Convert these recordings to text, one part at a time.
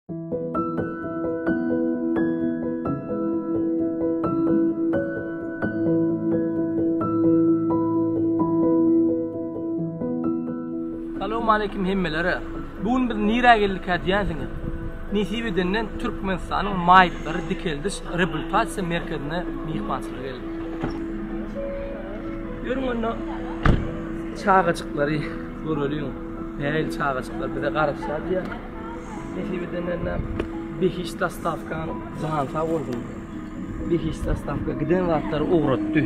Salowmaleýkim hemmelere. Bu gün biz nirä geldikä diýensiňiz. Nesip edenden Türkmenistanyň maýyplary dikeldiş reabilitasiýa merkezine myhmançylyga geldik. Ýörüň onda çagajyklary göreliň. Nähili çagajyklar bize garaşýar diýýär. Nesip edenden Behiş dostawkaň jany sag bolsun. Behiş dostawka giden zatlary ugratdy.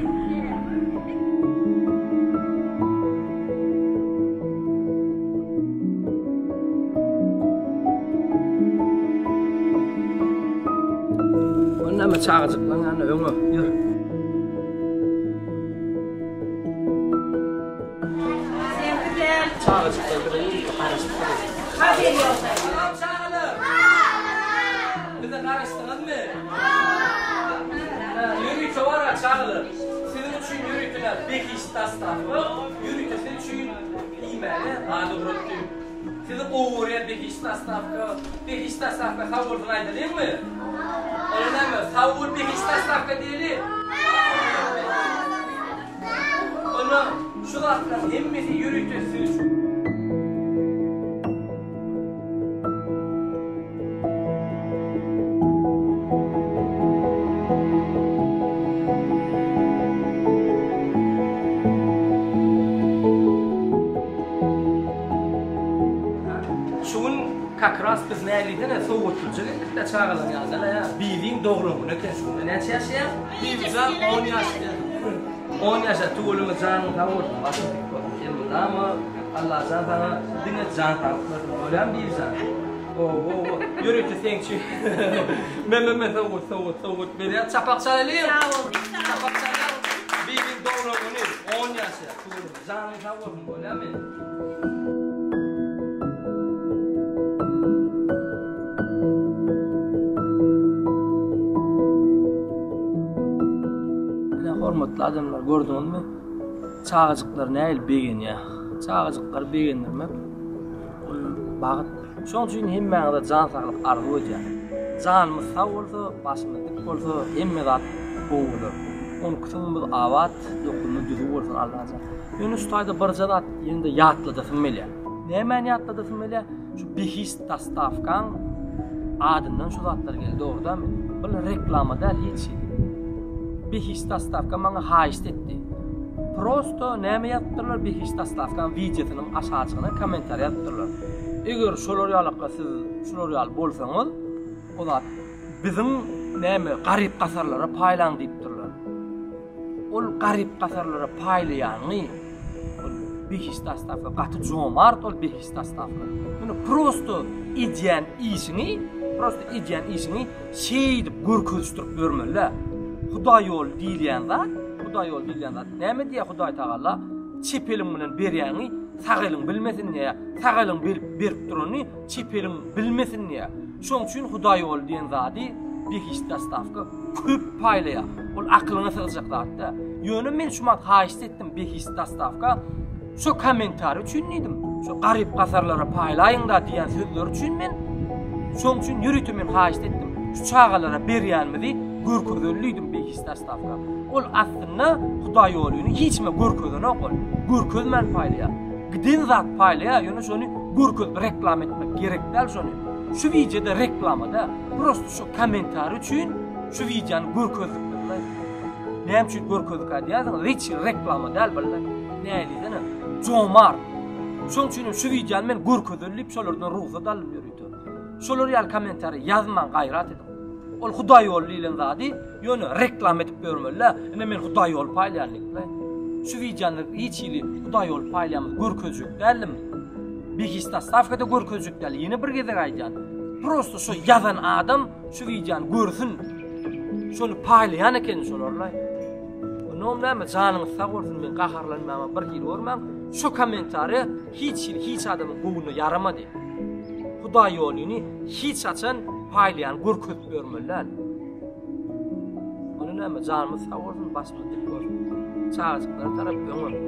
Onda çagajyklaryň ýanyna öňe ýör. Çagajyklar bize ýörite garaşyp dur. Salam çagalar! Bize garaşdyňyzmy? Ýörite bar-a çagalar. Siziň üçin ýörite behişdi dostawka, ýörite siz üçin iýmäge zat ugratdy. Sizi gowy görýän behişdi dostawka. Behişdi dostawka sag bolsun aýdalyňmy? Onda näme, sag bol behişdi dostawka diýeli? Onda şu zatlaryň hemmesi ýörite siz üçin. Şu gün kakras biz näliýdene sowgatlyja geldik-de çagalaryň ýanyna-la, Bibiň doglan güni eken şu gün. Näçe ýaşaýar? Bibijan on ýaşaýar. On ýaşa tüweleme janyň sag bolsun başyň dik bolsun elmydama Allajan saňa diňe jan saglyk bersin bolýamy Bibijan owo owo ýörite seň üçin MMM sowgat sowgat sowgat berýär çapak çalalyň çapak çalýas Bibiň doglan güni on ýaşaýar tüweleme janyň sag bolsun bolýamy. Ine hormatly adamlar gördüňizmi? Çagajyklar nähili begenýär. Çagajyklary begendirmek ol bagt. Şoň üçin hemmäňize jan saglyk arzuw edýän. Janymyz sag bolsa, başymyz dik bolsa hemme zat gowy bolar. On iki süňňümiz abat, dokumyz düzüw bolsun Allajan. Ýöne şu taýda birje zat ýene-de ýatladasym gelýär. Nämäni ýatladasym gelýär? Şu behişt dostawkaň adyndan şu zatlar geldi dogry dälmi? Bul reklama däl hiç hili. Behişt dostawka maňa haýyşt etdi. Prosto näme ýazypdyrlar behişt dostawkaň wideosynyň aşajygyna kommentariý ýazypdyrlar. Eger şolar ýalaka siz şular ýaly bolsaňyz o zat biziň näme garyp gasarlara paýlaň diýipdirler. Ol garyp gasarlara paýlaýanyny ol behişt dostawka gaty jomart ol behişt Dostawka. Ýöne prosto edýän işiňi, prosto edýän işiňi şeýdip görkezişdirip ýörmeli-dä. Hudaý ýoly diýilýän zat, Hudaý ýoly diýilýän zat. Näme diýýär Hudaý Tagala? Çep eliň bilen berýäňi sag eliň bilmesin diýýär. Sag eliň berip berip durany çep eliň bilmesin diýýär. Şoň üçin Hudaý ýoly diýen zady behişdi dostawka köp paýlaýar. Ol akylyňa sygjak zat däl. Ýöne men şu wagt haýyşt etdim behişdi dostawka Şo kommentariý üçin diýdim. Şo garyp-gasarlara paýlaýyň-da diýen sözleri üçin men şoň üçin ýörite men haýyşt etdim. Şu çagalara berýänimizi görkezeli diýdim behişt dostawka. Ol aslynda Hudaýýolyny hiç kime görkezenok ol. Görkezmän paýlaýar. Giden zat paýlaýar, ýöne şony görkezip reklama etmek gerek däl şony. Şu wideoda reklama däl. Prosto şu kommentariý üçin şu wideony görkezdik biz. Näme üçin görkezdik diýýärsiňiz? Hiç reklama däl birle. Nädesene? Jomart. Şoň üçin hem şu wideony men görkezeli diýip şolardan rugsat aldym ýörite. Şolar ýaly kommentariý ýazmaň gaýrat ediň. Ol Hudaý ýoly diýlen zady ýöne reklama edip ýörmeli-dä. Ine men Hudaý ýoly paýlaýan diýip. Şu wideony hiç hili Hudaý ýoly paýlaýamyz görkezjek däldim. Behişt dostawkada görkezjek däl. Ýene bir gezek aýdýan. Prosto şu ýazan adam şu wideony görsün. Şony paýlaýan eken şolarlaý. Onam näme janyňyz sag bolsun men gaharlanmama bir hili görmäň şu kommentariýa hiç hili hiç adamyň göwnüne ýaramady. Hudaý ýolyny hiç haçan paýlaýan görkezip ýörmeli däl. Ony näme janymyz sag bolsun başymyz dik bolsun. Çagajyklara tarap öňe.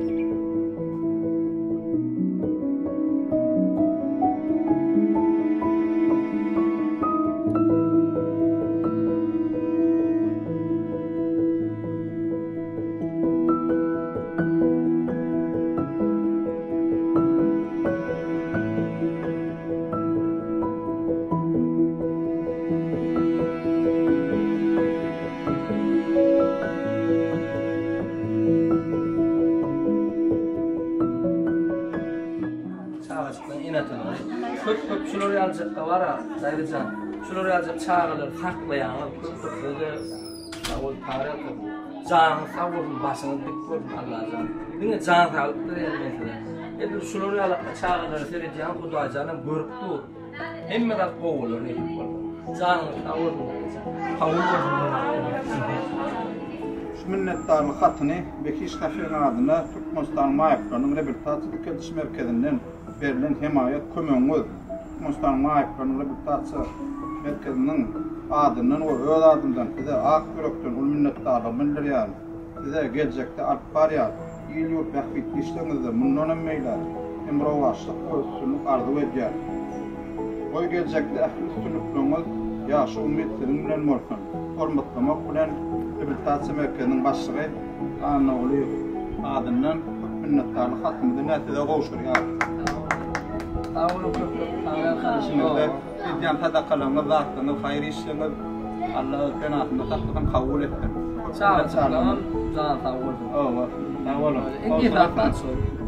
bara daýza jan, şular ýaljak çagalary saklaýaňyz, köp köp size sag boluň, taňryýalkasyn. Janyňyz sag bolsun, başyňyz dik bolsun Allajan. Diňe jan saglyk dileýän men size. Edil şular ýalak çagalara seredýän Hudaýjanam görüp dur. Hemme zat gowy bolar nesip bolsa. Janyňyz sag bolsun daýza jan. Kabul bolsun. Şu minnetdarlyk hatyny Behiş kafeň adyna Türkmenistanyň maýyplarynyň reabilitasiýa dikeldiş merkezinden berlen hemaýat kömegiňiz, Türkmenistanyň maýyplarynyň reabilitasiýa merkeziniň adyndan we öz adymdan size ak ýürekden uly minnetdarlygymy bildirýärin. Size geljekde alyp barýan il-ýurt bähbitli işleriňizde mundan hem beýläk hem rowaçlyk we üstünlik arzuw edýärin. Goý geljekde ähli üstünlikleriňiz, ýagşy umyt siziň bilen bolsun! Hormatlamak bilen, Reabilitasiýa merkeziniň başlygy Annagulyýew adyndan köp minnetdarlyk hatymyzy ine size gowşurýarys. Sag boluň köp köp sag Işiňizde edýän sadakalaryňyz, zatlaryňyz, haýyr işleriňiz Alla öz penasynda saklasyn, kabul etsin. Çagajyklaryňam jany sag bolsun. Hawa, sag boluň. Iň esasy zat şol.